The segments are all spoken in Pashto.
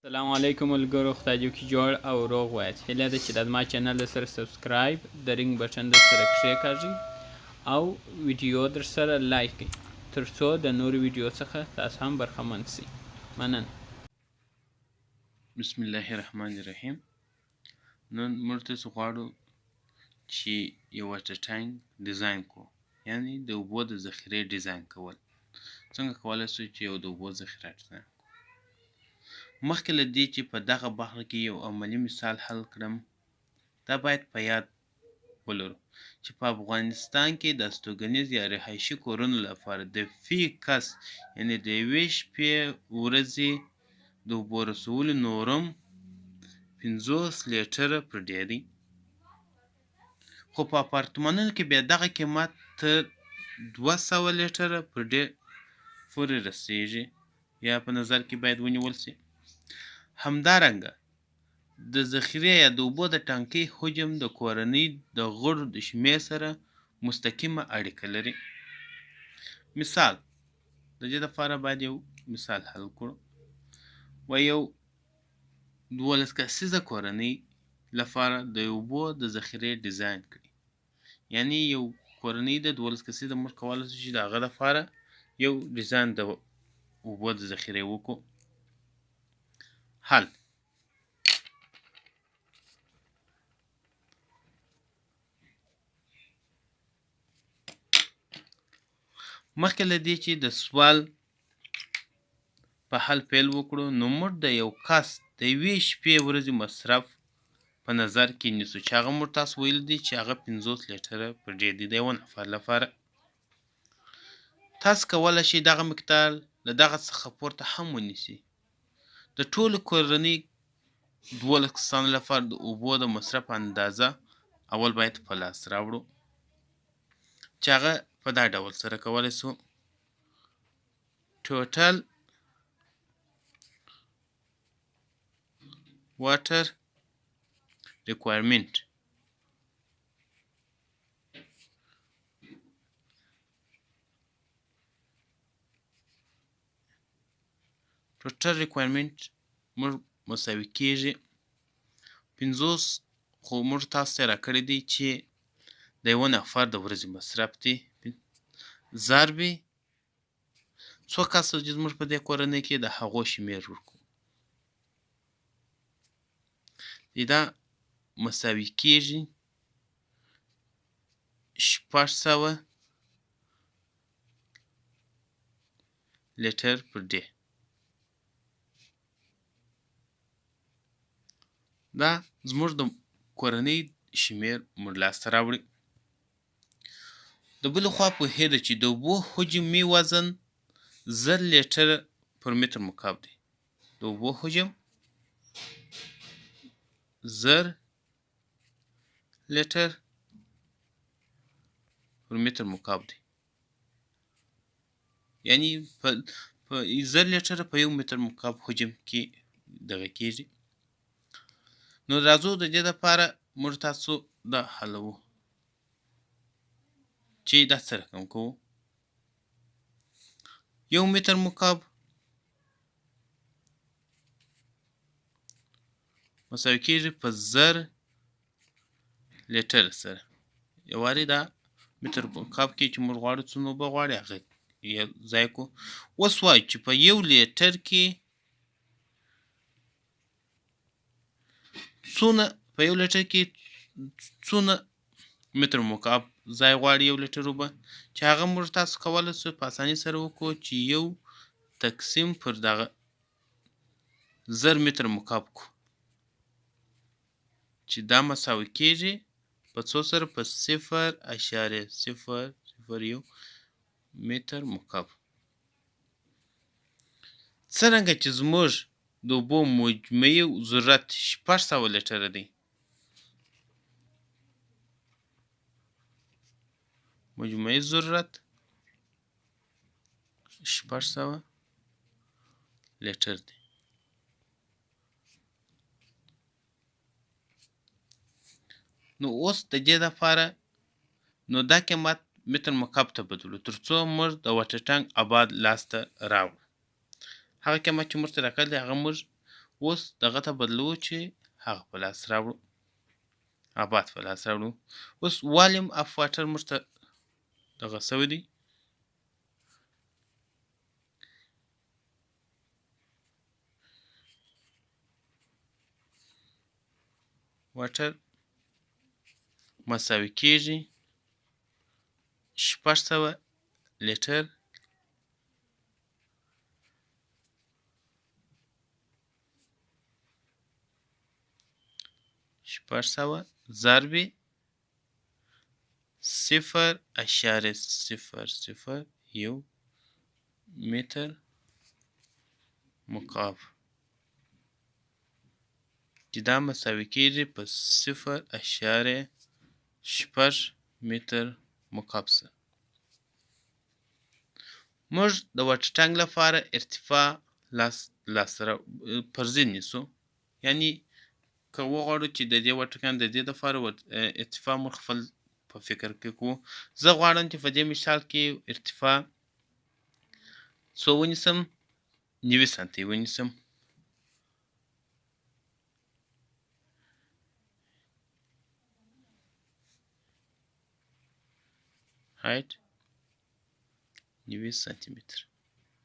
سلام علیکم ملګرو، خدای دې وکړي جوړ او روغ وایاست. هیله ده چې د زما چینل در سره subscribe، د ring button در سره کښېکاږئ او ویډیو در سره like کړئ تر څو د نورو ویډیو څخه تاسو هم برخمن شئ. مننه. بسم الله الرحمن الرحیم. نن موږ تاسو غواړو چې یو water tank design کړو، یعنی د اوبو د ذخیرې ډیزاین کول. څنګه کولی شو چې یو د اوبو ذخیره ډیزاین کړو؟ مخکې له دې چې په دغه برخه کې یو عملي مثال حل کړم، دا باید په یاد ولرو چې په افغانستان کې د استوګنیز یا رهایشي کورونو لپاره د فی کس، یعنی د یوې شپې ورځې د اوبو رسولو نورم 50 لیټره پر day دی، خو په اپارتمانونو کې بیا دغه قیمت تر 200 لیټره پر day پورې رسیږي، یا په نظر کې باید ونیول شي. همدارنګه د ذخیرې یا د اوبو د ټانکۍ حجم د کورنۍ د غړو د شمېر سره مستقیمه اړیکه لري. مثال د دې لپاره باید یو مثال حل کړو. و یو 12 کسیزه کورنۍ لپاره د اوبو د ذخیرې ډیزاین کړي، یعنی یو کورنۍ د 12 کسیزه موږ کولی شو چې د هغه لپاره یو ډیزاین د اوبو د ذخیرې وکړو. حل: مخکې له دې چې د سوال په حل پیل وکړو، نو موږ د یو کس د یوې شپې ورځې مصرف په نظر کې نیسو چې هغه موږ تاسو ویلي دي چې هغه 50 لیټره پر day دی د یو نفر لپاره. تاسو کولی شئ دغه مقدار له دغه څخه پورته هم ونیسئ. د ټولو کورنۍ 12 کسانو لپاره د اوبو د مصرف اندازه اول باید په لاس راوړو چې هغه په دا ډول سره کولی شو. Total water requirement total requirement موږ مساوي کیږي 50، خو موږ تاسو ته راکړی دی چې د یوه نفر د ورځې مصرف دی، ضرب څو کسه چې زموږ په دې کورنۍ کې د هغو شمېر ورکړو، دا مساوي کیږي 600 لیټر پر day. دا زموږ د کورنۍ شمېر موږ لاسته راوړي. د بلې خوا پوهېده چې د اوبو حجمي وزن 1000 لیټر پر متر مکعب دی. د اوبو حجم 1000 لیټر پر متر مکعب دی، یعنی په 1000 لیټر په یو متر مکعب حجم کې دغه کیږي. نو راځو د دې لپاره موږ تاسو دا حلوو چې دا څه رقم کوو. یو متر مکعب مساوي کیږي په 1000 لیټر سره. یوارې دا متر مکعب کې چې موږ غواړو څومره اوبه غواړي هغه ځای کو. اوس وایو چې په یو لیټر کې څونه، په یو لیټر کې څونه متر مکعب ځای غواړي یو لیټر اوبه، چې هغه موږ تاسو کولی شو په اسانۍ سره وکړو چې یو تقسیم پر دغه 1000 متر مکعب کو، چې دا مساوي کیږي په څو سره؟ په 0.001 متر مکعب. څرنګه چې زموږ د اوبو مجموعي ضرورت 600 لیټره دی، مجموعي ضرورت 600 لیټر دی. نو اوس د دې لپاره نو دا قیمت متر مکعب ته بدلو تر څو موږ د water tank ابعاد لاسته راوړو. هغه قیمت چې موږ ته راکړی دی هغه موږ اوس دغه ته بدلوو چې هغه په لاس راوړو، ابعاد په لاس راوړو. اوس volume of water موږ ته دغه سوی دی. water مساوي کیږي 600 لیټر ضرب 0.001 متر مکعب، چې دا مساوي کیږي په 0.6 متر مکعب سره. موږ د water tank لپاره ارتفاع لاس فرضي نیسو، یعنی که وغواړو چې د دې water tank د دې لپاره ارتفاع موږ خپل په فکر کې کوو. زه غواړم چې په دې مثال کې ارتفاع څو ونیسم؟ 90 سانتي ونیسم. height 90 سانتي متر،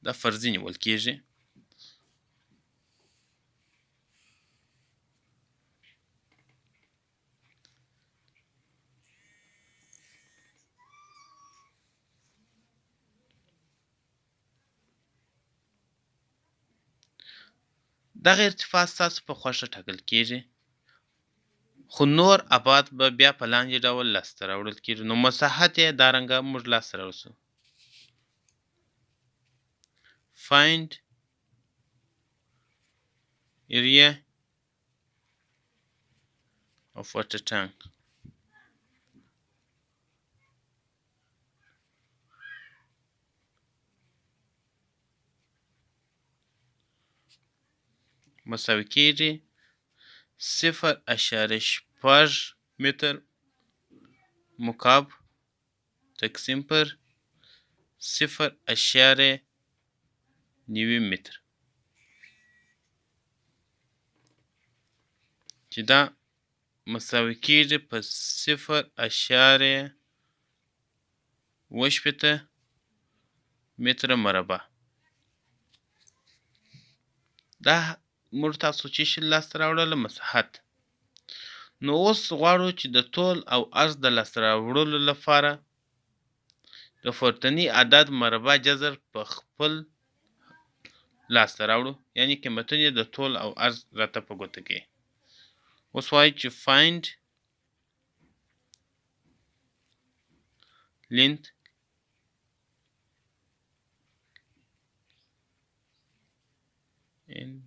دا فرضي نیول کیږي. دغه ارتفاع ستاسو په خوښه ټاکل کیږي، خو نور ابعاد به بیا په لاندې ډول لاسته راوړل کیږي. نو مساحت یې دا رنګه موږ لاسته راوړو. Find area of water tank. مساوي کیږي 0.6 متر مکعب تقسیم پر 0.90 متر، چې دا مساوي کیږي په 0.68 متر مربع. دا موږ تاسو چې شي لاسته راوړله مساحت. نو اوس غواړو چې د طول او عرض د لاسته راوړلو لپاره د پورتني عدد مربع جذر په خپل لاسته راوړو، یعنی قیمتونه یې د طول او عرض راته په ګوته کوي. اوس وایي چې find length and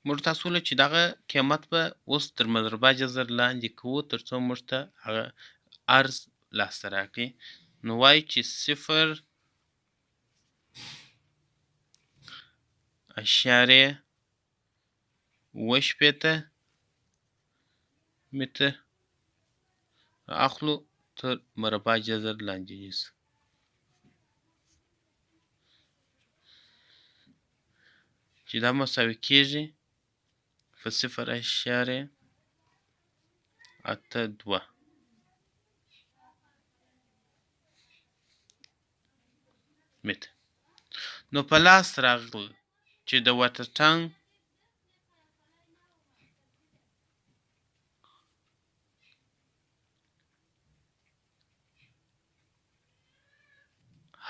موږ تاسو له چې دغه قیمت به اوس تر مربع جذر لاندې کوو تر څو موږ ته هغه عرض لاسته راکړي. نو وایي چې 0.68 متر اخلو تر مربع جذر لاندې نیسو. چې دا مساوي کیږي په 0.82 متر. نو په لاس راغل چې د water tank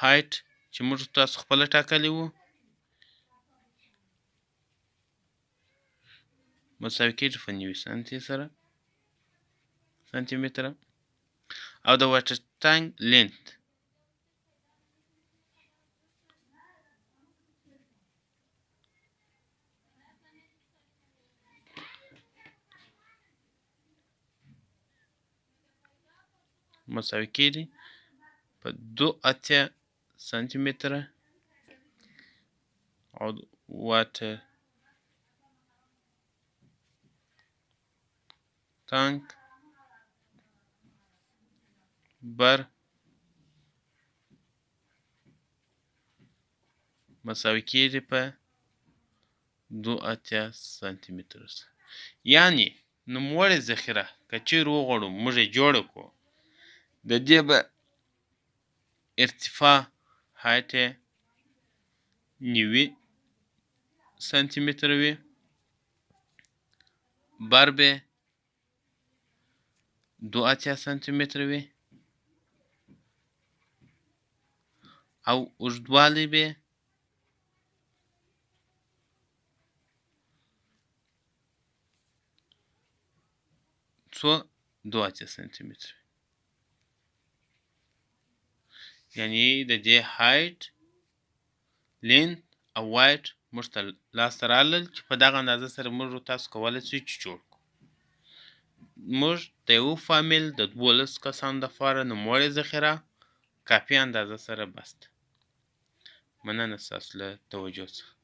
height چې موږ تاسو خپله ټاکلی وو مساوي کیږي په 90 سانتي سره سانتي متره، او د water tank length مساوي کېږي په 82 سانتي متره او water tank بر مساوي کېږي په 82 سانتي متره سره. یعنې نوموړې ذخیره که چېرې وغواړو موږ یې جوړه کړو، د دې به ارتفاع height یې 90 سانتي متره وي، بر به 82 سانتي متره وي او اوږدوالی به څو 82 سانتي متره. یعنې د دې height، length او width موږ ته لاسته راغلل چې په دغه اندازه سره موږ تاسو کولی شو چې جوړ کړو. موږ د یو فامیل د 12 کسانو دپاره نوموړې ذخیره کافي اندازه سره بس ده. مننه ستاسو له توجه څخه.